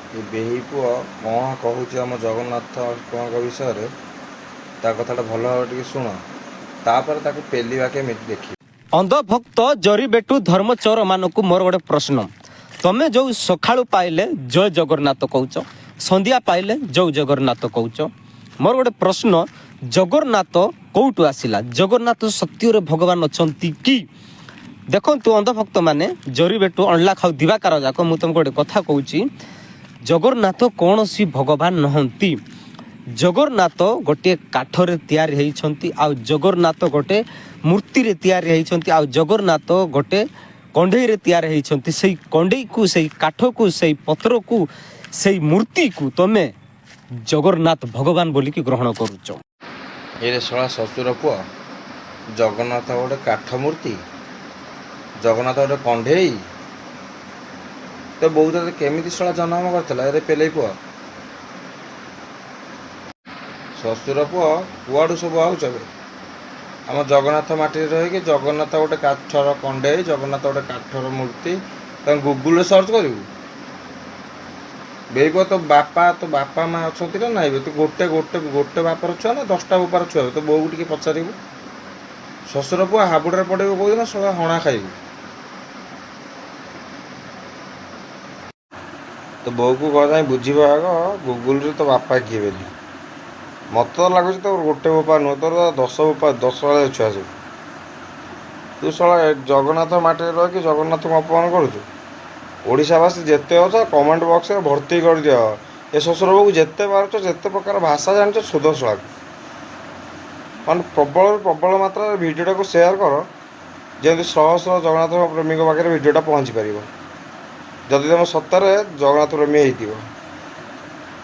ଏ ବେହି ପୁଅ କ'ଣ କହୁଛି ଆମ ଜଗନ୍ନାଥଙ୍କ ବିଷୟରେ, ତା କଥାଟା ଭଲ ଭାବରେ ଟିକେ ଶୁଣ, ତାପରେ ତାକୁ ପେଲିବା କେମିତି ଦେଖିବ। ଅନ୍ଧଭକ୍ତ ଜରିବେଟୁ ଧର୍ମଚୋର ମାନଙ୍କୁ ମୋର ଗୋଟେ ପ୍ରଶ୍ନ। ତମେ ଯୋଉ ସକାଳୁ ପାଇଲେ ଜୟ ଜଗନ୍ନାଥ କହୁଛ, ସନ୍ଧ୍ୟା ପାଇଲେ ଜୟ ଜଗନ୍ନାଥ କହୁଛ, ମୋର ଗୋଟେ ପ୍ରଶ୍ନ, ଜଗନ୍ନାଥ କୋଉଠୁ ଆସିଲା? ଜଗନ୍ନାଥ ସତ୍ୟରେ ଭଗବାନ ଅଛନ୍ତି କି? ଦେଖନ୍ତୁ ଅନ୍ଧଭକ୍ତ ମାନେ, ଜରିବେଟୁ ଅଣ୍ଡଲା ଖାଉ ଦିବାକାର ଯାକ, ମୁଁ ତମକୁ ଗୋଟେ କଥା କହୁଛି। ଜଗନ୍ନାଥ କୌଣସି ଭଗବାନ ନୁହନ୍ତି। ଜଗନ୍ନାଥ ଗୋଟିଏ କାଠରେ ତିଆରି ହେଇଛନ୍ତି, ଆଉ ଜଗନ୍ନାଥ ଗୋଟେ ମୂର୍ତ୍ତିରେ ତିଆରି ହେଇଛନ୍ତି, ଆଉ ଜଗନ୍ନାଥ ଗୋଟେ କଣ୍ଢେଇରେ ତିଆରି ହେଇଛନ୍ତି। ସେଇ କଣ୍ଢେଇକୁ, ସେଇ କାଠକୁ, ସେଇ ପତ୍ରକୁ, ସେଇ ମୂର୍ତ୍ତିକୁ ତମେ ଜଗନ୍ନାଥ ଭଗବାନ ବୋଲିକି ଗ୍ରହଣ କରୁଛ। ଏରେ ଶଳା ଶ୍ୱଶୁର ପୁଅ, ଜଗନ୍ନାଥ ଗୋଟେ କାଠ ମୂର୍ତ୍ତି, ଜଗନ୍ନାଥ ଗୋଟେ କଣ୍ଢେଇ? ତୋ ବୋଉ ତତେ କେମିତି ଶଳା ଜନ୍ମ କରିଥିଲା ଏରେ ପେଲେଇ ପୁଅ? ଶ୍ୱଶୁର ପୁଅ, କୁଆଡ଼ୁ ସବୁ ଆଉଛ ବେ? ଆମ ଜଗନ୍ନାଥ ମାଟିରେ ରହିକି ଜଗନ୍ନାଥ ଗୋଟେ କାଠର କଣ୍ଢେଇ, ଜଗନ୍ନାଥ ଗୋଟେ କାଠର ମୂର୍ତ୍ତି, ତାଙ୍କୁ ଗୁଗୁଲରେ ସର୍ଚ୍ଚ କରିବୁ? ବେଇ ପୁଅ, ତୋ ବାପା, ତୋ ବାପା ମା ଅଛନ୍ତି ନା ନାଇଁ ବେ? ତୁ ଗୋଟେ ଗୋଟେ ଗୋଟେ ବାପର ଛୁଆ ନା 10ଟା ବୋପାର ଛୁଆ ବେ? ତୋ ବୋଉକୁ ଟିକେ ପଚାରିବୁ। ଶ୍ୱଶୁର ପୁଅ, ହାବୁଡ଼ରେ ପଡ଼ିବୁ କୋଉଦିନ ଶଳା, ହଣା ଖାଇବୁ। ତୋ ବୋଉକୁ କହ ଯାଇ ବୁଝିବ ଆଗ ଗୁଗୁଲରେ ତୋ ବାପା କିଏ ବୋଲି। ମତେ ତ ଲାଗୁଛି ତୋର ଗୋଟେ ବୋପା ନୁହଁ, ତୋର 10 ବୋପା, 10 ଭଳିଆ ଛୁଆ ସବୁ। ତୁ ଶଳା ଜଗନ୍ନାଥ ମାଟିରେ ରହିକି ଜଗନ୍ନାଥଙ୍କୁ ଅପମାନ କରୁଛୁ। ଓଡ଼ିଶାବାସୀ ଯେତେ ଅଛ, କମେଣ୍ଟ ବକ୍ସରେ ଭର୍ତ୍ତି କରିଦିଅ ଏ ଶ୍ୱଶୁର ବୋଉକୁ। ଯେତେ ପାରୁଛ, ଯେତେ ପ୍ରକାର ଭାଷା ଜାଣିଛ, ଶୋଧ ଶଳାକୁ। ମାନେ ପ୍ରବଳରୁ ପ୍ରବଳ ମାତ୍ରାରେ ଭିଡ଼ିଓଟାକୁ ସେୟାର କର, ଯେମିତି ଶହ ଶହ ଜଗନ୍ନାଥ ପ୍ରେମୀଙ୍କ ପାଖରେ ଭିଡ଼ିଓଟା ପହଞ୍ଚି ପାରିବ, ଯଦି ତୁମେ ସତରେ ଜଗନ୍ନାଥ ପ୍ରେମୀ ହେଇଥିବ।